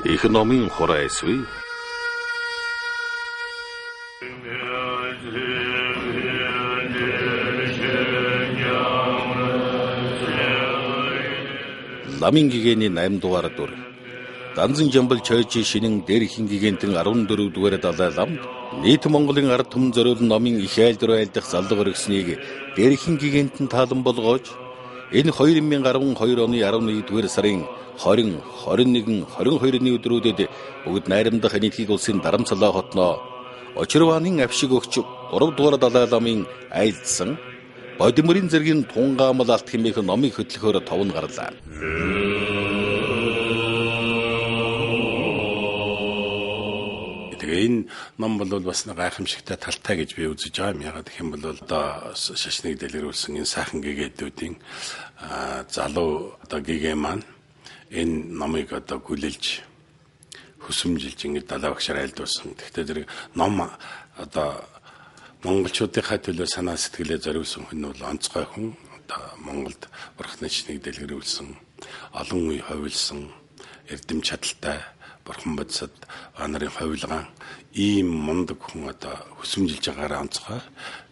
Их номын хурайсвэ. Ламын гэгээний 8 дугаар дүр. Данзан жамбал чойжи шинэн дээрхийн гигантын 14 дугаар Далай ламд нийт Монголын ард түмэн зориулан номын их айлдвар айлдах заллага өргөснийг дээрхийн гигантын таалан болгооч энэ 2012 оны 11 дугаар сарын 20, 21, 22-ны өдрүүдэд бүгд найрамдах нийтгийг улсын Дарамсалаа хотноо Очирваанын авшиг өгч 3 дугаар Далай ламын айлдсан Бодимөрийн зэргийн тунгаамал алт хэмээх номыг хөтлөхөөр товн гарлаа. Тэгээ энэ ном бол бас нэг гайхамшигтай талтай гэж би үзэж байгаа юм. Ягаад гэх юм бол одоо шашныг дэлгэрүүлсэн энэ сайхан гэгээдүүдийн залуу одоо гэгээ маань энэ номыг одоо гүлэлж хөсөмжилж ингэж Далай багшаар айлдуулсан. Тэгэхдээ зэрэг ном одоо монголчуудынхаа төлөө санаа сэтгэлээ зориулсан хүн бол онцгой хүн. Одоо Монголд бурхны шашныг дэлгэрүүлсэн, олон үе хувилсан, эрдэм чадaltaй, бурхан бодсод ба нарын хувилгаан ийм мундаг хүн одоо хөсөмжилж байгаараа онцгой.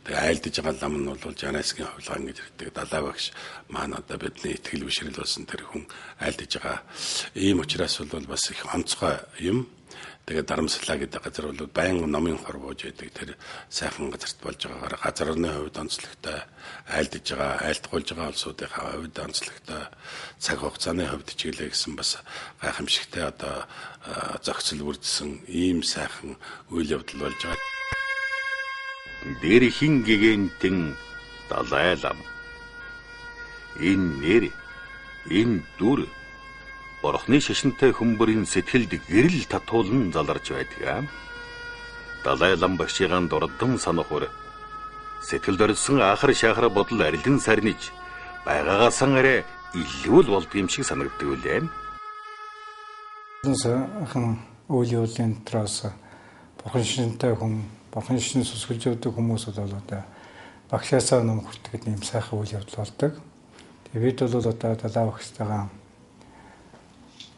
Тэгээ айлдаж байгаа лам нь бол Жанайскийн хувилгаан гэж хэлдэг. Далай багш маань одоо бидний итгэл бишрэл болсон тэр хүн айлдаж байгаа. Ийм учраас бол бас их онцгой юм. Тэгээд Дарамсалаа гэдэг газар бол байнга номын хор бууж байдаг тэр сайхан газарт болж байгаагаар газар орны хувьд онцлогтой, айлдаж байгаа, айлтгуулж байгаа улсуудынхаа хувьд онцлогтой, цаг хугацааны хувьд ч гэлээ гэсэн бас гайхамшигтай одоо зохицол бүрдсэн ийм сайхан үйл явдал болж байгаа. Дээрхийн гигантын Далай лам. Энэ нэр, энэ дүр Бурхны шашинтай хүмүүрийн сэтгэлд гэрэл татуулан заларч байдаг. Далай лам багшийн дурдан санах үр сэтгэлд орилсон ахар шахар бодол арилан сарниж байгаагаасан арай илүү л болдго юм шиг санагддаг үлээ. Сайхан үйл явдлын дотроос бурхан шашинтай хүн, бурхан шашин сүсгэлж явдаг хүмүүс бол одоо багшаасаа ном хүртдэг гэдэг юм сайхан үйл явдал болдог. Тэгээ бид бол одоо Далай багштайгаа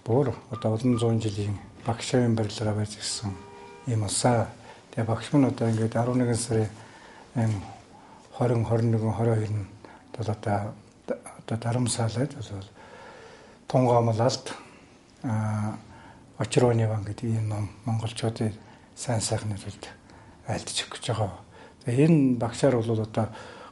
бүр одоо олон зуун жилийн багшийн барилга барьж ирсэн юм улсаа. Тэгээ багш мань одоо ингээд 11 сарын 20, 21, 22 нь бол одоо Дарамсаалаад бол тунгаамал алт Очирваны ван гэдэг ийм ном монголчуудын сайн сайхны төлд айлдаж өгч байгаа. Тэгээ энэ багшаар бол одоо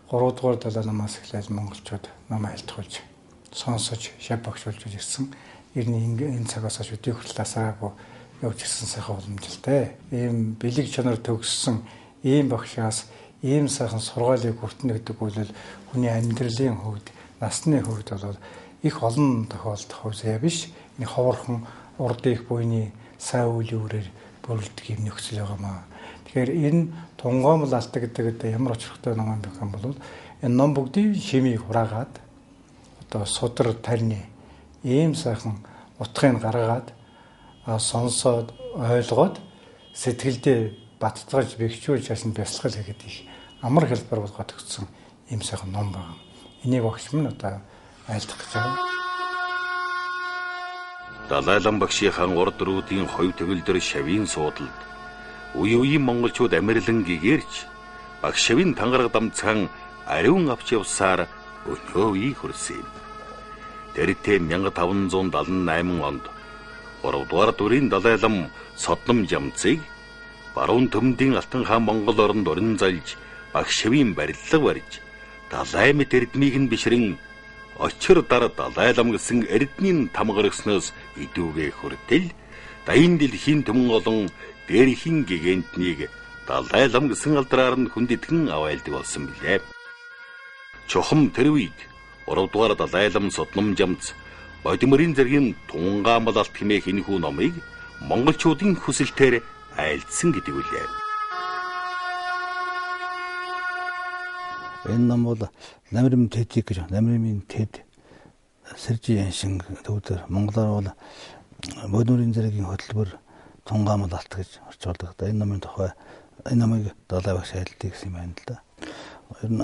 3 дугаар Далай ламаас эхлээл монголчууд ном айлтгуулж сонсож шав багшуулж ирсэн. Ирний энэ цагаас хойш өдийг хүртэл асаагүй явж ирсэн сайхан уламжилтай. Ийм бэлэг чанар төгссөн ийм багшаас ийм сайхан сургаалыг хүртэнэ гэдэг бол хүний амьдралын хувьд, насны хувьд бол их олон тохиолдох хувь заяа биш. Энэ ховорхон урд их буйны сайн үеийн үрээр бүрэлдэх юм нөхцөл байгаамаа. Тэгэхээр энэ тунгаамал алт гэдэг одоо ямар учиртай ном юм бэ гэх юм бол энэ ном бүгдийн шимийг хураагаад одоо судар тарны ийм сайхан утгыг гаргаад сонсоод ойлгоод сэтгэлдээ баттгаж бэхжүүлж яасан бясалгал хийгээд их амар хэлбэр болгоод өгсөн ийм сайхан ном байна. Энийг багш минь одоо айлдах гэж байгаа. Далай лам багшийнхаа урд дөрүүдийн хувь төгөлдөр шавийн суудалд үе үеийн монголчууд амирлан гэгэрч багш шавийн тангараг дамцхан ариун авч явсаар өнөө үеийг хүрсэн юм. Тэртээ 1578 онд 3 дугаар дүрийн Далай лам Содном жамцыг баруун төмдийн Алтан хаан Монгол оронд орон залж багш шавийн барилга барьж Далай мэт эрдмийг нь бишрэн очир дар Далай лам гэсэн эрдний тамгар өгснөөс идүүгээ хүртэл даян дэлхийн түмэн олон дээрхийн гигантнийг Далай лам гэсэн алдраар нь хүндэтгэн аваалдаг болсон билээ. Чухам тэр үед 3 дугаар Далай лам Содном жамц Бодимөрийн зэргийн тунгаамал алт хэмээх энэхүү номыг монголчуудын хүсэлтээр айлдсан гэдэг үлээ. Энэ ном бол Намрим тэдийг гэж Намримын тэд Сэржи яншин төвдөр монголоор бол Бодимөрийн зэргийн хөтөлбөр тунгаамал алт гэж орчуулдаг. Энэ номын тухай энэ номыг Далай багш айлддаг гэсэн юм байна л да. Ер нь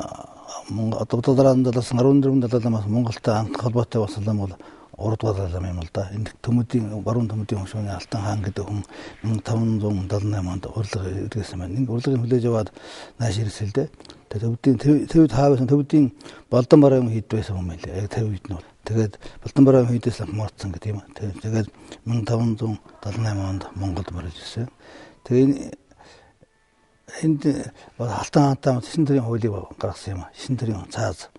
одоо дараа нь далаас 14 далай ламаас Монголтой анх холбоотой болсон лам бол 3 дугаар лам юм л да. Энэ төмөдийн баруун төмөдийн хөшөөний Алтан хаан гэдэг хүн 1578 онд урилга иргэсэн байна. Энэ урилгыг хүлээж аваад нааш ирсэн л дээ. Тэгээд төвдийн тэр үед хаа байсан төвдийн Балдан бараан хийд байсан юм байлээ. Яг тэр үед нь бол. Тэгээд Балдан бараан хийдээс морцсон гэдэг юм. Тэгээд 1578 онд Монголд морж ирсэн. Тэгээд энд Алтан хаантай шин төрийн хуулийг гаргасан юм. Шин төрийн цааз.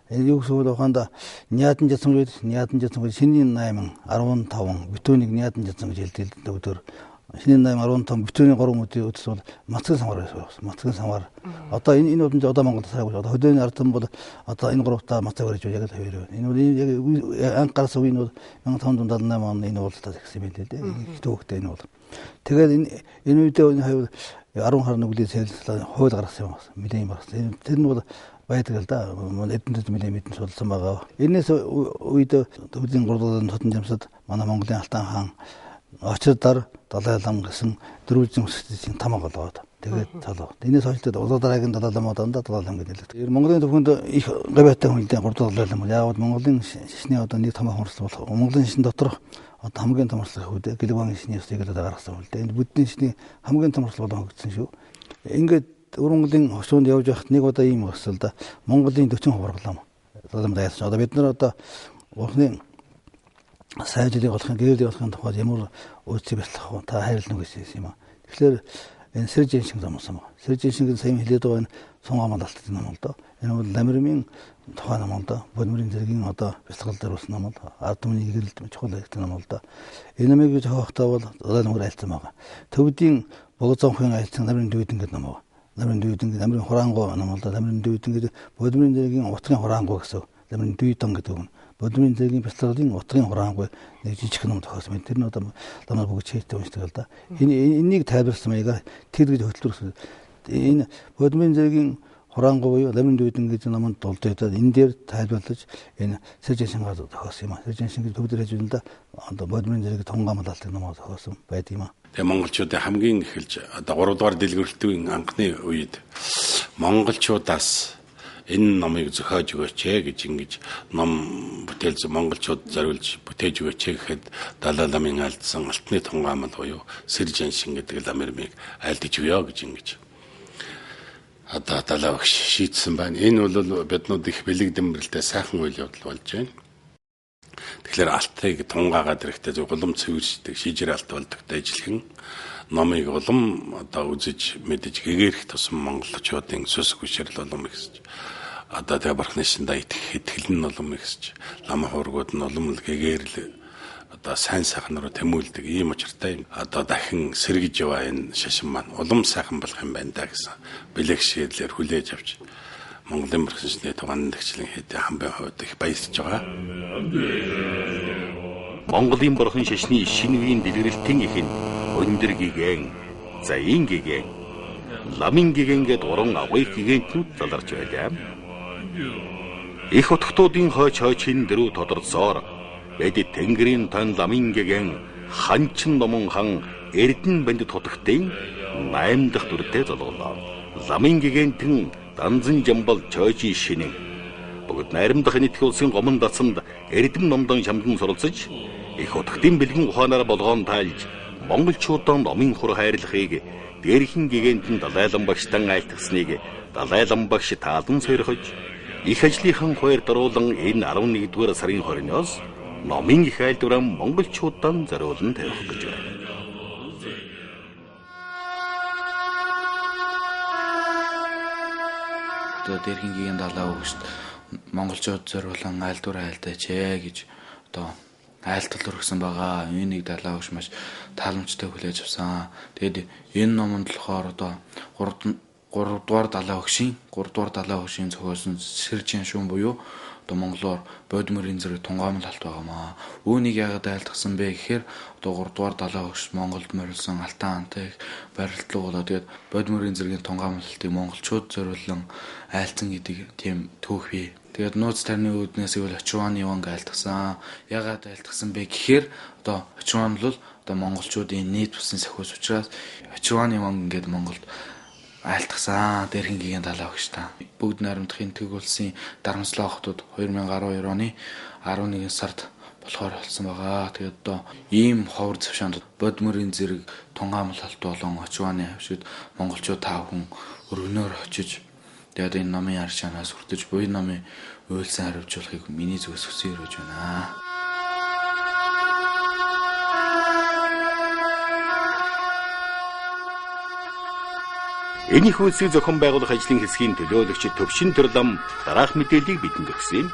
Энэ юу гэсэн үг ухаанд Нядан жацсан гэж Нядан жацсан гэж шинийн 8 15 битүүнийг Нядан жацсан гэж хэлдэг л өдөр. Шинийн 8 15 битүүний 3 өдрийн өдс бол Мацгийн самгаар байсан. Мацгийн самгаар. Одоо энэ удамж одоо Монголд сайгүй. Одоо хөдөөний ард түмэн бол одоо энэ гуравтаа мацаг барьж яг л хоёр байна. Энэ бол яг анх гарсан үе нь бол 1578 он энэ уулзалтаас эхэлсэн юм билээ дээ. Их төвөгтэй энэ бол. Тэгээд энэ үедээ энэ хоёр 10 хар нүглийн цэвэрлэл хууль гаргасан юм байна. Нэлээд гаргасан. Тэр нь бол байдаг л да. Эрдэмтэд нэлээд мэдэн судалсан байгаа. Энээс үед төвлийн 3 дугаар тотон жамсад манай Монголын Алтан хаан Очирдар Далай лам гэсэн дөрвөлжин өсөлтийн тамга болгоод тэгээд цолоо. Энээс хойш улуу дараагийн Далай ламууд дандаа Далай лам гэж нэрлэдэг. Монголын төвхөнд их гавьяатай хүн л дээ 3 дугаар Далай лам. Яг Монголын шишний одоо нэг том хурцлал болох. Монголын шишин доторх одоо хамгийн том хурцлал хүү дээ. Гэлван шишний ёсыг л гаргасан хүн л дээ. Энэ буддийн шишний хамгийн том хурцлал болон хөгжсөн шүү. Ингээд Монголын хошуунд явж байхад нэг удаа ийм гарсан л да. Монголын 40 хувиргалаа. Далай лам дайсан. Одоо бид нар одоо бурхны сайн жилийг болохын гэрэлийг болохын тухайд ямар үйлчлэг бяцлах вэ? Та хайрлна гэсэн юм аа. Тэгэхээр энэ Сэржин шиг зомсон байна. Сэржин шиг сайн хэлээд байгаа энэ сунгаамал алтын ном л доо. Энэ бол ламирмын тухай ном л доо. Бодмөрийн зэргийн одоо бяцлал дээр болсон ном л ард түмний гэрэлд чухал хэрэгтэй ном л доо. Энэ номыг зохиохдоо бол Далай ламаар айлцсан байгаа. Төвдийн Богзонхын айлцсан намрын дүйдэн гэдэг ном байна. Намрын дүйдэн намрын хураангуй ном л доо. Намрын дүйдэн гэдэг бодмөрийн зэргийн утгын хураангуй гэсэн. Намрын дүйдэн гэдэг үг. Бодмын зэргийн бяцлаглалын утгын хураангуй нэг жижиг ном зохиосон байна. Тэр нь одоо ламаар бүгд чийтэй уншдаг л да. Энэ энийг тайлбарласан маягаар тэр гэж хөтлөрсөн. Энэ бодмын зэргийн хураангуй буюу ламын дүйдэн гэж номонд дулдаад энэ дээр тайлбарлаж энэ Сэржин шингаар зохиосон юм а. Сэржин шинг төвдөр хийж байна л да. Одоо бодмын зэрэг тунгаамал алтыг номоо зохиосон байдаг юм а. Тэгээ монголчуудын хамгийн эхэлж одоо 3 дугаар дэлгэрэлтийн анхны үед монголчуудаас энэ номыг зохиож өгөөч ээ гэж ингэж ном бүтээл монголчууд зориулж бүтээж өгөөч ээ гэхэд Далай ламын айлдсан алтны тунгаамал буюу Сэржин шин гэдэг ламирмыг айлдаж өгөө гэж ингэж одоо Далай багш шийдсэн байна. Энэ бол биднүүд их бэлэг дэмбэрэлтэй сайхан үйл явдал болж байна. Тэгэхээр алтыг тунгаагаад ирэхдээ зөв улам цэвэршдэг, шижир алт болдогтой ижилхэн номыг улам одоо үзэж мэдэж гэгэрэх тусам монголчуудын сүс хүчрэл улам ихсэж одоо тэгээ бурхны шиндаа итгэх итгэл нь улам ихсэж лам хуургууд нь улам л гэгэрэл одоо сайн сайхан руу тэмүүлдэг ийм учиртай одоо дахин сэргэж яваа энэ шашин маань улам сайхан болох юм байна да гэсэн бэлэг шийдлэр хүлээж авч Монголын бурхан шашны тугаан тэгчлэн хийдэ хамбын хувьд их баярлж байгаа. Монголын бурхан шашны шинэ үеийн дэлгэрэлтийн эхэнд өндөр гигэн, заяын гигэн, ламын гигэн гээд гурван агуйх гигэнтнүүд заларч байлаа. Их утгтуудын хойч хойчин дөрөв тодорцоор бэд Тэнгэрийн тон ламын гигэн ханчин номон хан Эрдэнэ бандит хотогтын 8 дахь дүртэй золголоо. Ламын гигэнтэн Данзан жамбал чойжи шинэн бүгд найрамдах нийтх улсын гомон дацанд Эрдэм номдон шамдан суралцаж их утгтын бэлгэн ухаанаар болгоон тайлж монголчуудын номын хур хайрлахыг дээрхэн гигэнтэн Далай лам багштан айлтгасныг Далай лам багш таалан сойрхож их ажлынхан хуваар даруулан энэ 11-р сарын 20-оос номын их айлдвараа монголчуудад зориулан тавих гэж байна. Одоо дээрхэн гигэн Далай өгшд монголчууд зориулан айлдвар айлдаач ээ гэж одоо айлтгал өргөсөн байгаа. Энийг Далай өгш маш тааламжтай хүлээж авсан. Тэгээд энэ номонд болохоор одоо 3 дугаар Далай өгшийн 3 дугаар Далай өгшийн зохиосон Сэржин шүүн буюу одоо монголоор бодмөрийн зэрэг тунгаамал алт байгаамаа. Үүнийг яагаад айлтгасан бэ гэхээр одоо 3 дугаар Далай өгш Монголд морилсон Алтан хаантай их барилдлага болоо. Тэгээд бодмөрийн зэргийн тунгаамлалтыг монголчууд зориулан айлтсан гэдэг тийм түүх бий. Тэгээд нууц тарны үүднээс ивэл Очирваны Иванг айлтгасан. Яагаад айлтгасан бэ гэхээр одоо Очирван бол одоо монголчуудын нийт бусын сахиус учраас Очирваны Иванг ингээд Монголд айлтгасан. Дээрхэн гигэн Далай өгш та. Бүгд найрамдахын Тэгүг улсын Дарамслаа хотод 2012 оны 11 сард болохоор болсон байгаа. Тэгээд одоо ийм ховор завшаанд бод мөрийн зэрэг тунгаамл халт болон очваны хавшид монголчууд 5 хүн өргөнөөр очиж тэгээд энэ номын аршаанаас хүртэж буян номын уйлсан харивжуулахыг миний зүгээс хүсэн өрөөж байна. Энэ их үйлсийг зохион байгуулах ажлын хэсгийн төлөөлөгч Төвшин Төрлам дараах мэдээллийг бидэнд өгсөн юм.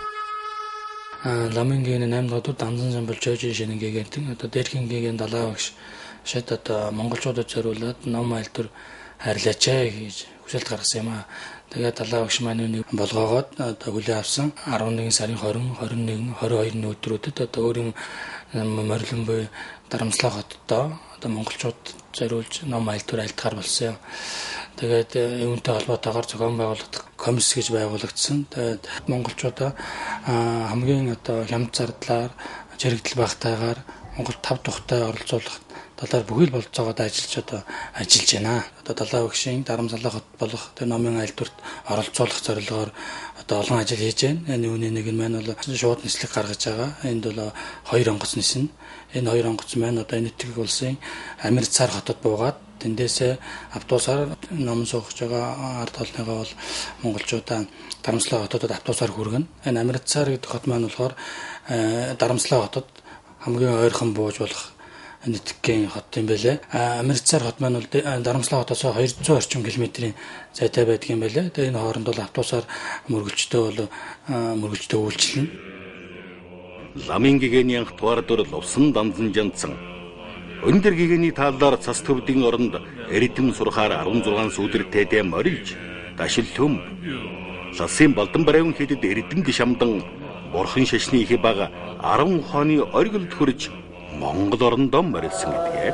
Ламын гэгэний 8 дугаар Данзан Замбал Жожин шинэ гэгэнтэн одоо дээрхэн гэгээн далаа багш шат одоо монголчуудад зориулаад ном айлтвар хайрлаач гэж хүсэлт гаргасан юм аа. Тэгээд далаа багш маань үнийг болгоогоод одоо хүлээн авсан 11 сарын 20, 21, 22-ны өдрүүдэд одоо өөрийн морилон буй Дарамслаа хотдоо одоо монголчууд зориулж ном айлтвар айлтгаар болсон юм. Тэгээд үүнтэй холбоотойгоор зохион байгуулагдах комисс гэж байгуулагдсан. Тэгээд монголчуудаа хамгийн одоо хямд зардлаар чирэгдэл багтаагаар Монгол 5 тухтай оролцуулах талаар бүхий л болцоогоод ажиллаж одоо ажиллаж байна. Одоо далаа багшийн Дарамсалаа хот болох тэр номын айлтварт оролцуулах зорилгоор одоо олон ажил хийж байна. Энэ үүний нэг нь маань бол шууд нислэг гаргаж байгаа. Энд бол 2 онгоц ниснэ. Энэ 2 онгоц маань одоо Энэтхэг улсын Амрицар хотод буугаад тэндээсээ автобусаар ном суугч байгаа ард олныгоо бол монголчуудаа Дарамслаа хотод автобусаар хүргэнэ. Энэ Амрицар гэдэг хот маань болохоор Дарамслаа хотод хамгийн ойрхон бууж болох Энэтхэгийн хот юм байлээ. Амрицар хот маань бол Дарамслаа хотоос 200 орчим километрийн зайтай байдаг юм байлээ. Тэгээ энэ хооронд бол автобусаар мөргөлчтэй бол мөргөлчтэй үйлчилнэ. Ламын гэгэний анх дугаар дүр Лувсан Данзан Жанцсан өндөр гэгэний тааллаар цас төвдийн оронд эрдэм сурхаар 16 сүүдэртэйдээ морилж дашил төмb ласын балдан барайван хэдэд эрдэм гишамдан бурхан шашны их баг 10 ухааны оргилд хөрж Монгол орондоо морилсан гэдгээ.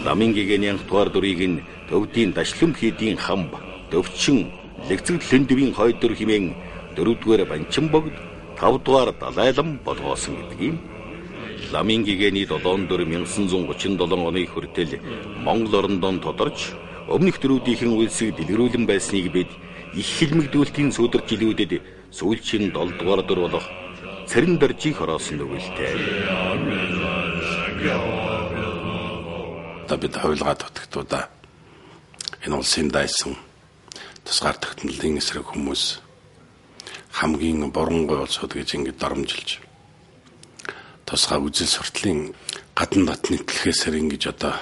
Ламын гэгэний анх дугаар дүрийг нь төвдийн дашлам хийдийн хамб төвчин лэгцэг лэндвийн хойдор химэн дөрөвдүгээр Банчин богд тавдугаар Далайлам болгоосон гэдэг юм. Ламын гэгэний 7 дөр 1937 оны хүртэл Монгол орондоо тодорч өмнөх дөрүүдийнхэн үйлсийг дэлгэрүүлэн байсныг бид их хилмигдүүлтийн сүүдэр жилүүдэд сүүлчийн 7 дугаар дөр болох Цэрэн доржийг хороосон нүгэлтэй. Одоо бид хувилгаа дутагдуудаа энэ улсын дайсан тусгаар тогтнолын эсрэг хүмүүс хамгийн бурангуй улсууд гэж ингэж доромжилж тусгай үзэл суртлын гадна дотны төлхөөсөр ингэж одоо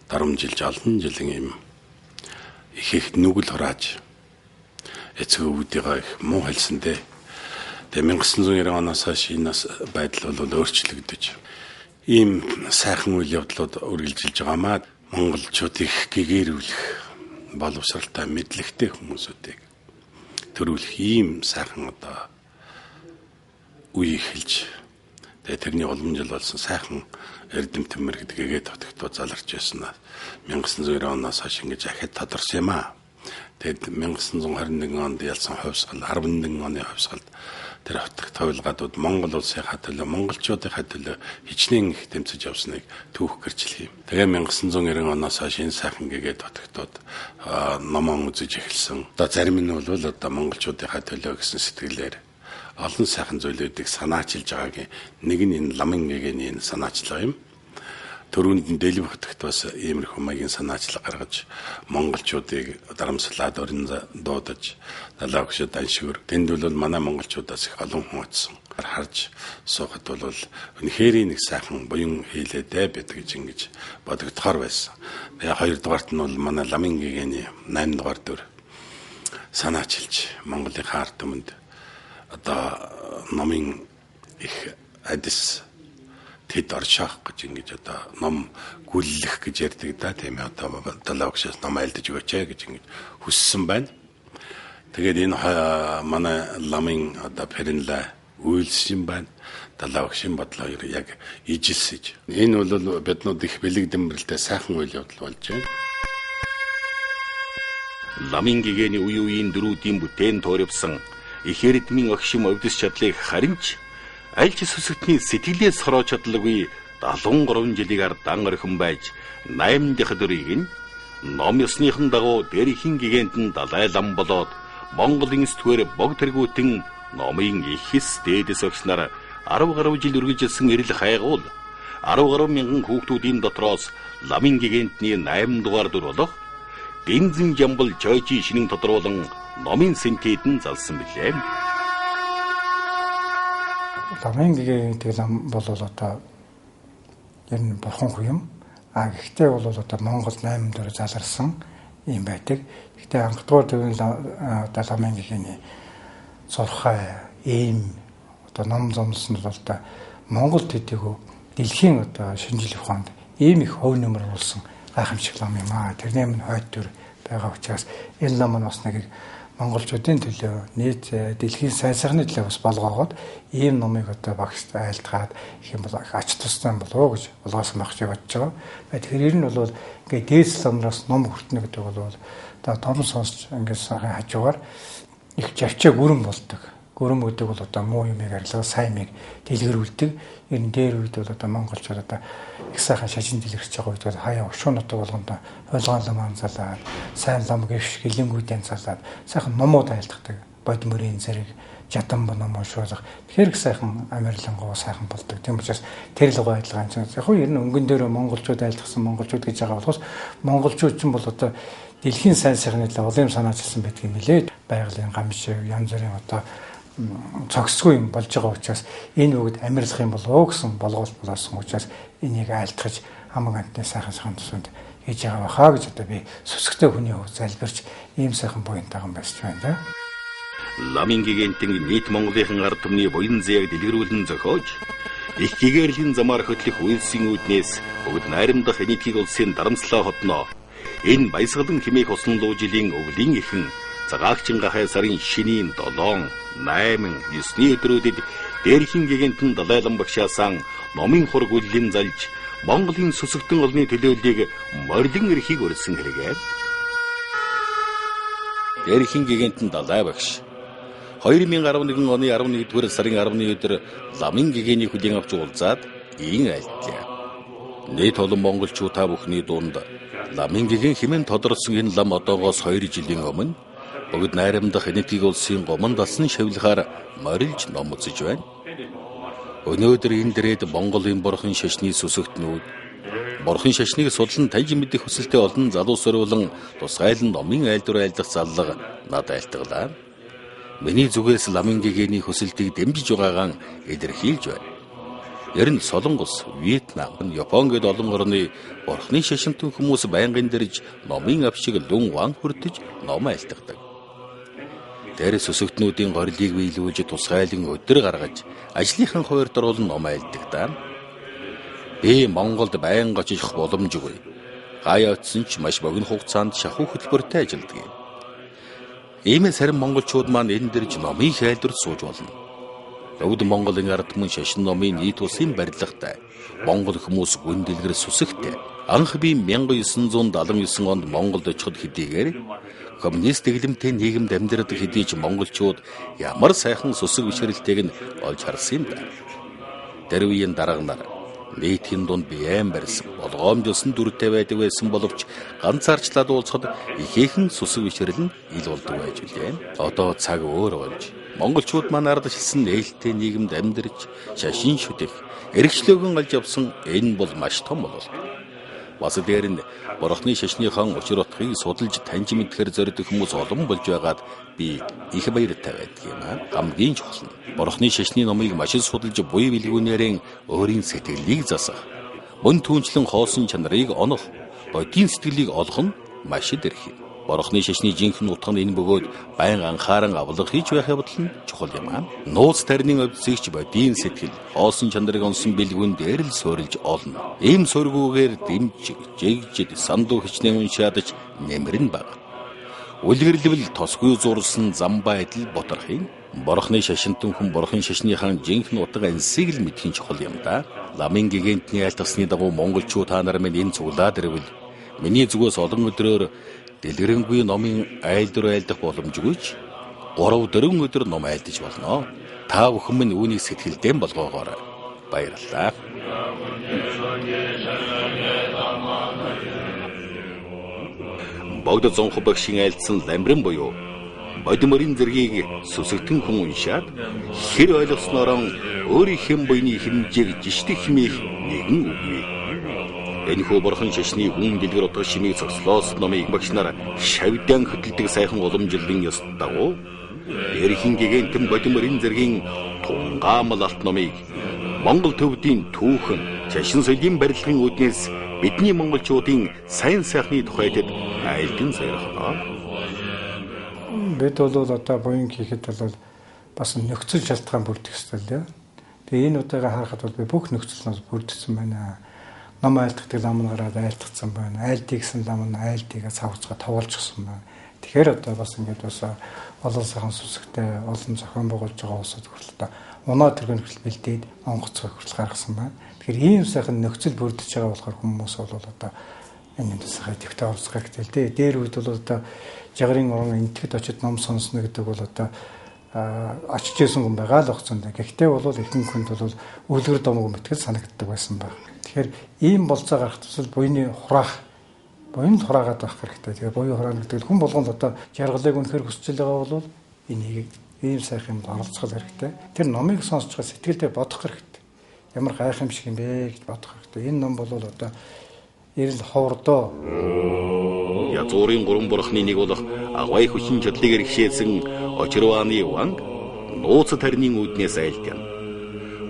доромжилж олон жилийн юм их их нүгэл хурааж эцэг өвдийгөө их муу хэлсэн дээ. Тэгээ 1990 оноос хойш энэ байдал бол өөрчлөгдөж ийм сайхан үйл явдлууд үргэлжилж байгаамаа. Монголчууд их гэгэрүүлэх боловсралтай мэдлэгтэй хүмүүсүүдийг төрүүлэх ийм сайхан одоо үе эхэлж тэгээ тэрний уламжил болсон сайхан эрдэм төмөр гэдэг эгээ дутагдуу заларч байсан. 1990 оноос хойш ингэж ахид тодорсон юм аа. Тэгэд 1921 онд ялсан хувьсгал 11 оны хувьсгалд тэр хотогт хувилгаадууд Монгол улсынхаа төлөө монголчуудынхаа төлөө хичнээн их тэмцэж явсныг түүх гэрчлэх юм. Тэгээ 1990 оноос хойш энэ сайхан гэгээ дутагдууд номон үзэж эхэлсэн. Одоо зарим нь бол одоо монголчуудынхаа төлөө гэсэн сэтгэлээр олон сайхан зүйлүүдийг санаачилж байгаагийн нэг нь энэ ламын гэгээний энэ санаачлага юм. Төрөнд нь Дэлб хотогт бас иймэрхүү маягийн санаачлага гаргаж монголчуудыг дарамслаад орон дуудаж далаа өгшөд даншгүр тэнд бол манай монголчуудаас их олон хүн очсон. Харж суухад бол үнэхээр нэг сайхан буян хийлээ дээ бид гэж ингэж бодогдохоор байсан. Тэгээ хоёрдугаарт нь бол манай ламын гэгээний 8 дугаар дүр санаачилж Монголынхаа ард түмэнд одоо номын их адис тэд оршоох гэж ингэж одоо ном гүллэх гэж ярьдаг да тийм ээ одоо далаа өгшөөс ном айлдаж өгөөч гэж ингэж хүссэн байна. Тэгээд энэ манай ламын одоо Перинла үйлсэн байна. Далаа өгшин бодлоо яг ижилсэж. Энэ бол биднүүд их бэлэг дэмбэрэлтэй сайхан үйл явдал болж байна. Ламын гэгээний үе үеийн дөрүүдийн бүтээн туурвсан их эрдмийн огшим өвдөс чадлыг харинч аль ч сүсэгтний сэтгэлээс хороо чадалгүй 73 жилийг дан орхин байж 8 дахь дөрийг нь Ном ёсныхан дагуу дэрхийн гигантэн Далай лам болоод Монголын сэтгүүр бог тэргүүтэн номын ихэс дээдэс огш нар 10 гаруй жил үргэлжилсэн эрэл хайгуул 10 гаруй мянган хүүхдүүдийн дотроос ламын гигантны 8 дугаар дүр болох Дэнзэн Жамбал Жойжи шинэн тодруулан номын синтедэн залсан билээ. Ламын гигантыг лам бол одоо ер нь бурхан хүү юм. А гэхдээ бол одоо Монгол 8 дүр заларсан юм байдаг. Гэхдээ анхдугаар төвийн одоо ламын гэгээний зурхай ийм одоо ном зомсон бол одоо Монгол төдийгөө дэлхийн одоо шинжлэх ухаанд ийм их хувь нөмөр болсон гайхамшиг лам юм аа. Тэрний минь хойд төр байгаа учраас энэ лам нь бас нэг монголчуудын төлөө нийт дэлхийн сайн сайхны төлөө бас болгоогоод ийм номыг одоо багш айлтгаад их юм бол ач тустай болов уу гэж болгоосон байх гэж бодож байгаа. Тэгэхээр ер нь бол ингээд дээдс ламраас ном хүртэнэ гэдэг бол одоо том сонсч ингээд сайхан хажуугаар их жавчаа гүрэн болдог. Гүрэн гэдэг бол одоо муу юмыг арилгаа сайн юмыг дэлгэрүүлдэг. Ер нь дээр үед бол одоо монголчууд одоо их сайхан шажин дэлгэрч байгаа үед бол хаяа ушуун нутаг болгонд ойлгоон лам анзалаад, сайн лам гэвш гэлэнгүүдэн залаад сайхан номууд айлтгадаг. Бод мөрийн зэрэг жадам ном уншуулах. Тэгэхээр их сайхан амарлингуу сайхан болдог. Тийм учраас тэр л гоо адилхан юм. Яг нь ер нь өнгөн дээр монголчууд айлтгасан монголчууд гэж байгаа болохоос монголчууд ч юм бол одоо дэлхийн сайн сайхны төлөө олон юм санаачилсан байдаг юм билээ. Байгалийн гам шиг янз бүрийн одоо цогцгүй юм болж байгаа учраас энэ бүгд амирлах юм болов уу гэсэн болгоолт болоосон учраас энийг айлтгаж хамаг амтны сайхан сайхан төсөнд хийж байгаа бахаа гэж одоо би сүсгтэй хүний хувьд залбирч ийм сайхан буянтайхан байсан байна да. Ламын гигантын нийт Монголын ард түмний буян зээг дэлгэрүүлэн зохиож их гэгэрлийн замаар хөтлөх үйлсийн үүднээс бүгд найрамдах энэтхэг улсын дарамслаа хотноо энэ баясгалан хэмээх усан луужилийн өвлийн ихэн цагаагчин гахай сарын шинийн 7, 8, 9-ний өдрүүдэд дээрхийн гигантэн Далай лам багшаасаа номын хург үллийн залж Монголын сүсэгтэн олны төлөөллийг морилон эрхийг өрсөн хэрэгээ. Дээрхийн гигантэн Далай багш 2011 оны 11-р сарын 10-ны өдөр ламын гэгээний хүлээн авч уулзаад ийн айлтлаа. Нийт олон монголчууд та бүхний дунд ламын гэгээн хэмээн тодорсон энэ лам одоогоос 2 жилийн өмнө бүгд найрамдах энэтхэг улсын гомон далсан шавлахаар морилж ном үзэж байна. Өнөөдөр энэ дээрээд Монголын бурхан шашны сүсэгтнүүд бурхан шашныг судлан таньж мэдэх хүсэлтэй олон залуу сөрүүлэн тусгайлан номын айлдвар айлдах заллага над айлтгалаа. Миний зүгээс ламын гэгээний хүсэлтийг дэмжиж байгаагаан илэрхийлж байна. Ер нь Солонгос, Вьетнам, Япон гээд олон орны бурхны шашинтан хүмүүс байнгын дэрж номын авшиг лүн ван хүртэж ном айлтгадаг. Тэр сүсэгтнүүдийн горилыг биелүүлж тусгайлан өдөр гаргаж ажлынхан хуваарь друулан ном айлдаг да. Би Монголд байнга очих боломжгүй. Гай очсон ч маш богино хугацаанд шахуу хөтөлбөртэй ажилладаг юм. Иймээс харин монголчууд маань энэ дэрж номын хайлдварт сууж болно. Өвд Монголын ард түмэн шашин номын нийт улсын барилгатай. Монгол хүмүүс гүн дэлгэр сүсэгтэй. Анх би 1979 онд Монголд очиход хэдийгээр коммунист дэглэмтэй нийгэмд амьдардаг хэдий ч монголчууд ямар сайхан сүсэг бишрэлтэйг нь олж харсан юм да. Тэр үеийн дарга нар нийтийн дунд биеэн барьсан, болгоомжилсан дүртэй байдаг байсан боловч ганцаарчлаад уулзахад ихээхэн сүсэг бишрэл нь ил болдог байж билээ. Одоо цаг өөр болж монголчууд маань ардчилсан нээлттэй нийгэмд амьдарч шашин шүтэх, эрхчлөөгөн олж явсан энэ бол маш том бололт. Бас дээр нь бурхны шашныхан учир утгыг судалж таньж мэдхээр зордох хүмүүс олон болж байгаад би их баяртай байдаг юм аа. Хамгийн чухал нь бурхны шашны номыг маш их судалж буй бэлгүүнээрээ өөрийн сэтгэлийг засах, мөн түүнчлэн хоосон чанарыг онох, бодийн сэтгэлийг олох нь маш дэрх юм. Бурхны шашны жинхэнэ утга нь энэ бөгөөд байнга анхааран авлага хийж байх явдал нь чухал юм аа. Нууц тарины өвдсөгч бодийн сэтгэл, хоосон чанарыг онсон бэлгүүн дээр л суурилж олно. Ийм сургүүгээр дэмжиг, жигжид, сандуу хичнээн уншаадаж нэмэр нь бага. Үлгэрлэвэл тосгүй зурсан зам байдал боторх юм. Бурхны шашинтан хүн бурхны шашныхаа жинхэнэ утга ансыг л мэдэх нь чухал юм да. Ламын гигантны айлтгасны дагуу монголчууд та нар минь энэ цуглаад ирвэл миний зүгээс олон өдрөөр дэлгэрэнгүй номын айлдвар айлдах боломжгүй ч 3 4 өдөр ном айлдаж болно. Та бүхэн минь үүнийг сэтгэлдэн болгоогоорой. Баярлалаа. Богд Зонхо багшийн айлдсан ламрин буюу бодиморын зэргийг сүсэгтэн хүн уншаад хэр ойлгоснороо өөрийнхөө буйны хэмжээг жишдэг хэмээх нэгэн үгүй. Энэхүү бурхан шашны гүн дэлгэр утга шимийг цогцлоос номыг багш нар шавьдан хөдөлдөг сайхан уламжлалын ёс дагуу дээрхийн гэгэнтэн бодиморын зэргийн тунгаамал алт номыг Монгол төвдийн түүхэн шашин соёлын барилгын үүднээс бидний монголчуудын сайн сайхны тухайд айлдан сойрхлоо. Бид бол одоо буян хийхэд бол бас нөхцөл шалтгаан бүрдэх ёстой л дээ. Тэгээ энэ удаага харахад бол би бүх нөхцөл нь бүрдсэн байна. Ном айлтгадаг лам нь гараад айлтгацсан байна. Айлдыг гэсэн лам нь айлдыгаа цавцгаа товолчихсон байна. Тэгэхээр одоо бас ингээд бас олон сайхан сүсгтэй олон зохион байгуулж байгаа улсууд хүртэл одоо унаа тэргүүн хүртэл бэлдээд онгоцгой хүртэл гаргасан байна. Тэгэхээр ийм сайхан нөхцөл бүрдэж байгаа болохоор хүмүүс бол одоо энэ сайхан идэвхтэй оролцох хэрэгтэй л дээ. Дээр үед бол одоо жагрын орон энтгэд очиж ном сонсно гэдэг бол одоо очиж исэн хүн байгаа л огцонд. Гэхдээ бол ихэнх хүнд бол үлгэр домог мэтгэл санагддаг байсан баг. Тэгэхээр ийм болцоо гарах тусал буйны хураах буян л хураагаад байх хэрэгтэй. Тэгэхээр буян хураана гэдэг хүн болгонд одоо жаргалыг үнэхээр хүсэж байгаа бол энийг ийм сайхан юмд оролцох хэрэгтэй. Тэр номыг сонсож байгаа сэтгэлдээ бодох хэрэгтэй. Ямар гайхамшиг юм бэ гэж бодох хэрэгтэй. Энэ ном бол одоо эрэл ховордоо. Язгуурын гурван бурхны нэг болох агвай хүчин чадлыг эрхшээсэн Очирвааны ванг нууц тарины үүднээс айлдана.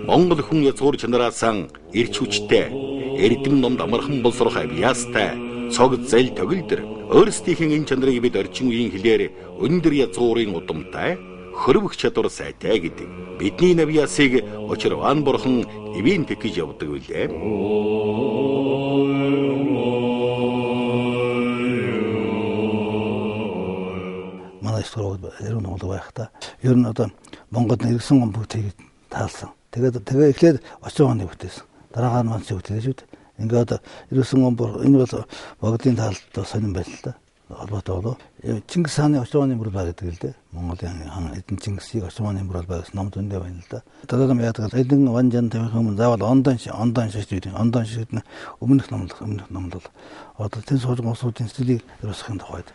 Монгол хүн язгуур чанараасан эрч хүчтэй, эрдэм номд амархан боловсрох авьяастай, цог зэл төгөлдөр өөрсдийнх нь энэ чанарыг бид орчин үеийн хэлээр өндөр язгуурын удамтай хөрвөх чадвар сайтай гэдэг. Бидний навьяасыг Очирваан бурхан ивэн тэгж явдаг үлээ. Манай их сургууль эрүүл Монгол байх та. Ер нь одоо Монголд иргэсэн гон бүгдийг таалсан. Тэгээд тэгээ эхлээд Очирвааны бүтээсэн. Дараагаар нь Манчиг бүтээлээ шүү дээ. Ингээд одоо иргэсэн гон энэ бол богдын таалт сонирн байл л да. Холбоотой болов. Чингис хааны Очирвааны мөр бай гэдэг л дээ. Монголын хаан эдэн Чингисийг Очирвааны мөр бай гэсэн ном зөндөө байна л да. Дараа нь яадаг л эдэн ванжан тавих өмнө заавал ондон шиш гэдэг. Ондон шиш гэдэг нь өмнөх номлол. Одоо тэн сууж улсуудын сэтгэлийг юусахын тухайд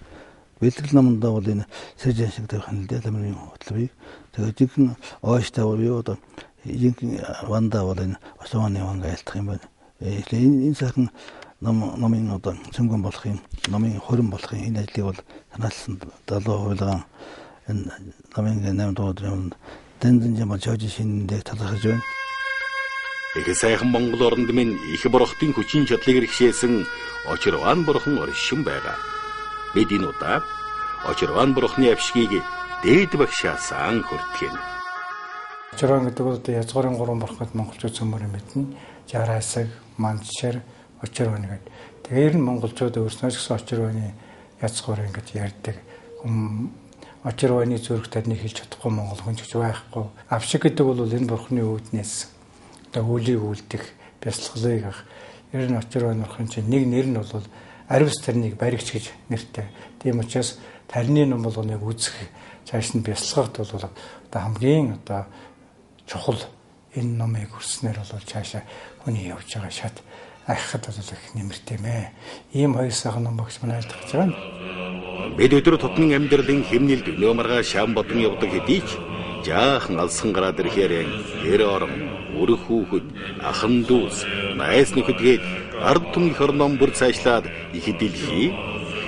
бэлтгэл номондоо бол энэ сэржэн шиг тавих нь л дээ ламын хөтөлбөрийг. Тэгээд жинхэнэ ойштай бол юу одоо жинхэнэ ванда бол энэ Очирвааны ванга айлтах юм байна. Энэ сайхан номын одоо цөмгөн болох юм, номын хорин болох юм энэ ажлыг бол санаачилсан 70 хувилгаан энэ номын 8 дугаар юмд дэнзэн жамал жожи шинэндээ талархаж байна. Их сайхан Монгол оронд минь их бурхтын хүчин чадлыг эрхшээсэн Очирваан бурхан оршин байгаа. Бид энэ удаа Очирваан бурхны авшгийг дээд багшаасаа хүртгэн. Очирваан гэдэг бол одоо язгуурын гурван бурханд монголчууд цөмөр мэднэ. Жараасаг, Манчшир, Очирваан гэдэг. Тэгэхээр нь монголчууд өөрснөө ч гэсэн Очирвааны язгуур ингэж ярьдаг. Очирвааны зүрх тарныг хэлж чадахгүй монгол хүн ч гэж байхгүй. Авшиг гэдэг бол энэ бурхны үүднээс одоо үүлийг үлдэх, бясалгалыг авах. Ер нь Очирваан бурхан чинь нэг нэр нь бол аривс тарныг баригч гэж нэртэй. Тийм учраас тарны ном болгоныг үзэх, цааш нь бясалгахад бол одоо хамгийн одоо чухал энэ номыг хүрснээр бол цаашаа хүний явж байгаа шат ахихад бол их нэмэртэй мэ. Ийм хоёр сайхан ном багш манай айлтгаж байгаа юм. Бид өдөр тутмын амьдралын хэмнэлд өнөө маргаа шам бодон явдаг хэдий ч жаахан алсан гараад ирэхээр гэр орон, өрөх хүүхэд, ахан дүүс, найз нөхөдгээд ард түмэн их орнон бүр цаашлаад их дэлхий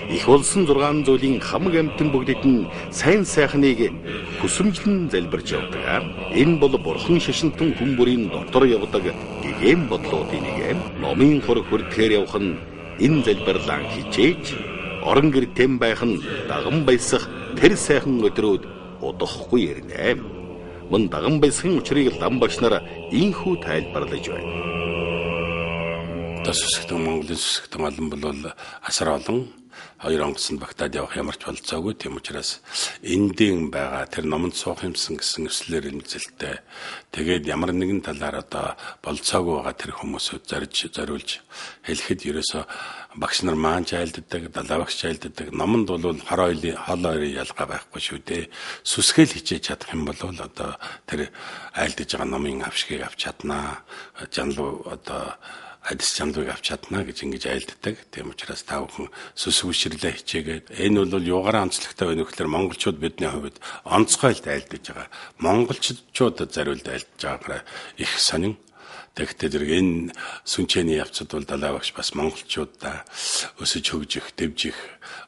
их болсон 6 зүйлийн хамаг амтан бүгдэд нь сайн сайхныг хүсэмжлэн залбирч явдаг. Энэ бол бурхан шашинтан хүн бүрийн дотор явдаг гэгээн бодлоодын нэг. Номын хур хүрдэхээр явах нь энэ залбирлаан хичээж орон гэр тэм байх нь даган баясах тэр сайхан өдрүүд удахгүй ирнэ. Мөн даган баясахын учрыг лам багш нар инхүү тайлбарлаж байна. Одоо сүсгтэн Монголын сүсгтэн олон бол асар олон хоёр онгоцонд багтаад явах ямар ч болцоогүй. Тийм учраас эндийн байгаа тэр номонд суух юмсан гэсэн өслөөр эмзэлтэй. Тэгээд ямар нэгэн талаар одоо болцоогүй байгаа тэр хүмүүсүүд зориулж хэлэхэд ерөөсөө багш нар маань ч айлддаг, далаа багш ч айлддаг. Номонд бол хор хоёрын хол хоёрын ялгаа байхгүй шүү дээ. Сүсгээл хичээж чадах юм бол одоо тэр айлдаж байгаа номын авшгийг авч чаднаа. Жанлуу одоо адис чанарыг авч чадна гэж ингэж айлддаг. Тийм учраас та бүхэн сүсэг бишрлээ хичээгээд энэ бол юугаараа онцлогтой байна вэ гэхээр монголчууд бидний хувьд онцгой л айлдаж байгаа. Монголчуудад зориулд айлдаж байгаагаар их сонин. Тэгэхдээ зэрэг энэ сүнчээний явцад бол Далай багш бас монголчуудаа өсөж хөгжих, дэвжих,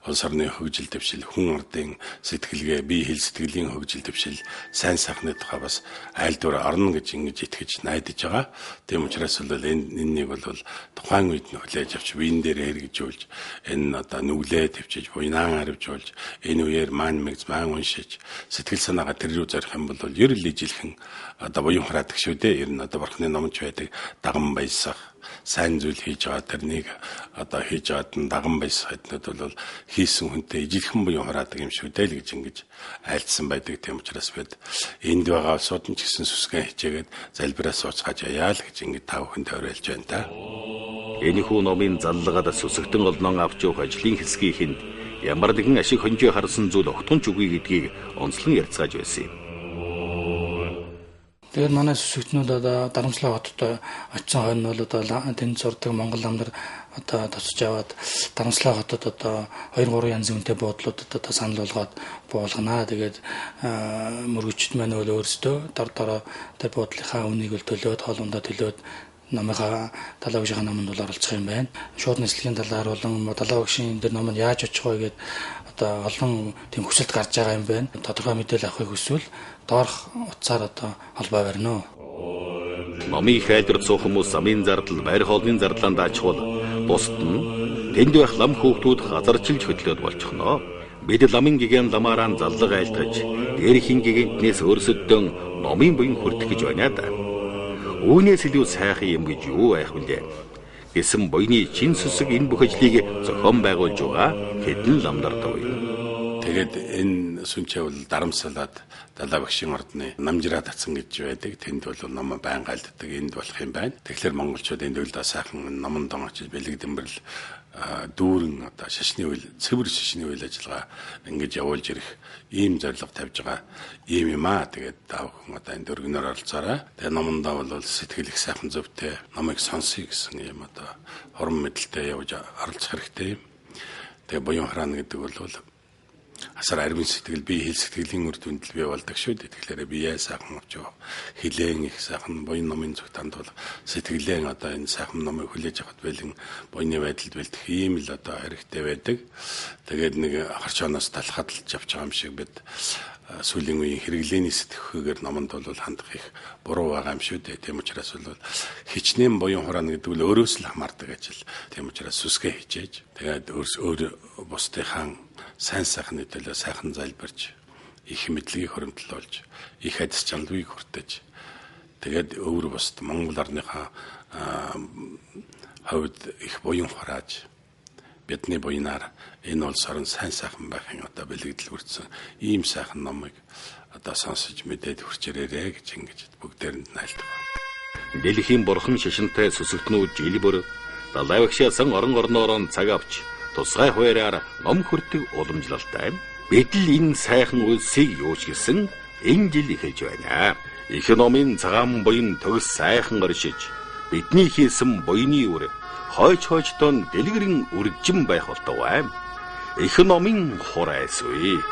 улс орны хөгжил дэвшил, хүн ардын сэтгэлгээ, бие хэл сэтгэлийн хөгжил дэвшил, сайн сайхны тухай бас айлдвар орно гэж ингэж итгэж найдаж байгаа. Тийм учраас бол энэнийг бол тухайн үед нь хүлээж авч биен дээр хэрэгжүүлж, энэ одоо нүглээ төвчиж, буйнаан аривжуулж, энэ үеэр маань мэгз маань уншиж, сэтгэл санаагаа тэр рүү зорих юм бол ерэл ижилхэн одоо буян хураадаг шүү дээ. Ер нь одоо бурхны номч байдаг даган баясах, сайн зүйл хийж байгаа тэрнийг одоо хийж байгаад нь даган баясах эднүүд бол хийсэн хүнтэй ижилхэн буян хураадаг юм шүү дээ л гэж ингэж айлдсан байдаг. Тийм учраас бид энд байгаа улсууд нь ч гэсэн сүсгэн хичээгээд залбираа сууцгааж яа л гэж ингэж та бүхэнд уриалж байна та. Энэхүү номын заллагад сүсэгтэн олнон авч явах ажлын хэсгийнхэнд ямар нэгэн ашиг хонжоо харсан зүйл огтхон ч үгүй гэдгийг онцлон ярьцгааж байсан юм. Тэгээд манай сүсэгтнүүд одоо Дарамслаа хотод очисон хойно бол одоо тэнд сурдаг монгол ламдар одоо тосож аваад Дарамслаа хотод одоо 2 3 янзын үнэтэй буудлуудад одоо санал болгоод буулганаа. Тэгээд мөргөчд маань бол өөрсдөө дор дороо тэр буудлынхаа үнийг бол төлөөд хоолундаа төлөөд номынхаа Далай багшийн номонд бол оролцох юм байна. Шууд нислэгийн талаар болон Далай багшийн тэр ном нь яаж очих вэ гээд одоо олон тийм хүсэлт гарч байгаа юм байна. Тодорхой мэдээлэл авахыг хүсвэл доорх утсаар одоо холбоо барина. Номын хайлтар цуух хүмүүс замын зардал, байр хоолны зарлаанд даачвал бусд нь тэнд байх лам хүүхдүүд газарчилж хөдлөөд болчихно. Бид ламын гэгээн ламаараа заллага айлтгаж, дээрхийн гэгээнтнээс өөрсөддөө номын буян хүртэх гэж байна да. Үүнээс илүү сайхан юм гэж юу байх вүлээ? Гэсэн буйны чин сүсэг энэ бүх ажлыг зохион байгуулж байгаа хэдэн ламдар дууя. Тэгээд энэ сүнчээ бол дарамслаад Далай багшийн ордны намжираа татсан гэж байдаг. Тэнд бол ном байнга айлддаг энд болох юм байна. Тэгэхээр монголчууд энд үл сайхан номон дон очиж бэлэг дэмбэрл дүүрэн одоо шашны үйл, цэвэр шашны үйл ажиллагаа ингэж явуулж ирэх ийм зорилго тавьж байгаа ийм юм аа. Тэгээд та бүхэн одоо энэ дөргөнөөр оролцоорой. Тэгээд номондоо бол сэтгэл их сайхан зөвтэй номыг сонсъё гэсэн ийм одоо хурам мэдлэлтэй явж оролцох хэрэгтэй юм. Тэгээд буян хараана гэдэг бол асар аривын сэтгэл, бие хэл сэтгэлийн үр дүндэл бий болдог шүү дээ. Тэгэхээр бие сайхан авч явах, хилээн их сайхан буян номын зүгт хандвал сэтгэлээ одоо энэ сайхан номыг хүлээж авахд бэлэн буяны байдалд бэлдэх ийм л одоо хэрэгтэй байдаг. Тэгээд нэг харчооноос талхадалж авч байгаа юм шиг бид сүүлийн үеийн хэрэглээний сэтгэхүйгээр номонд бол хандах их буруу байгаа юм шүү дээ. Тийм учраас бол хичнээн буян хураана гэдэг нь өөрөөс л хамаардаг ажил. Тийм учраас сүсгээ хичээж тэгээд өөр бусдынхаа сайн сайхны төлөө сайхан залбирч их мэдлэгийг хөрөмтлүүлж их адис чанарыг хүртэж тэгээд өөр бусд Монгол орныхаа хувьд их буян хурааж бидний буянаар энэ улс орон сайн сайхан байхын одоо бэлэгдэл бүрдсэн ийм сайхан номыг одоо сонсож мэдээд хүрч ирээрэй гэж ингэж бүгдээрэнд найлтгав. Дэлхийн бурхан шашинтай сүсэгтнүүд жил бүр Далай багшаасан орон орноороо цаг авч тусгай хуваараар ном хүртэх уламжлалтай. Бид л энэ сайхан улсыг юу ч гэсэн энэ жил эхэлж байна. Их номын цагаан буян төгс сайхан оршиж бидний хийсэн буйны үр хойч хойчдон дэлгэрэн үржин байх болтугай. Их номын хурайсвэ.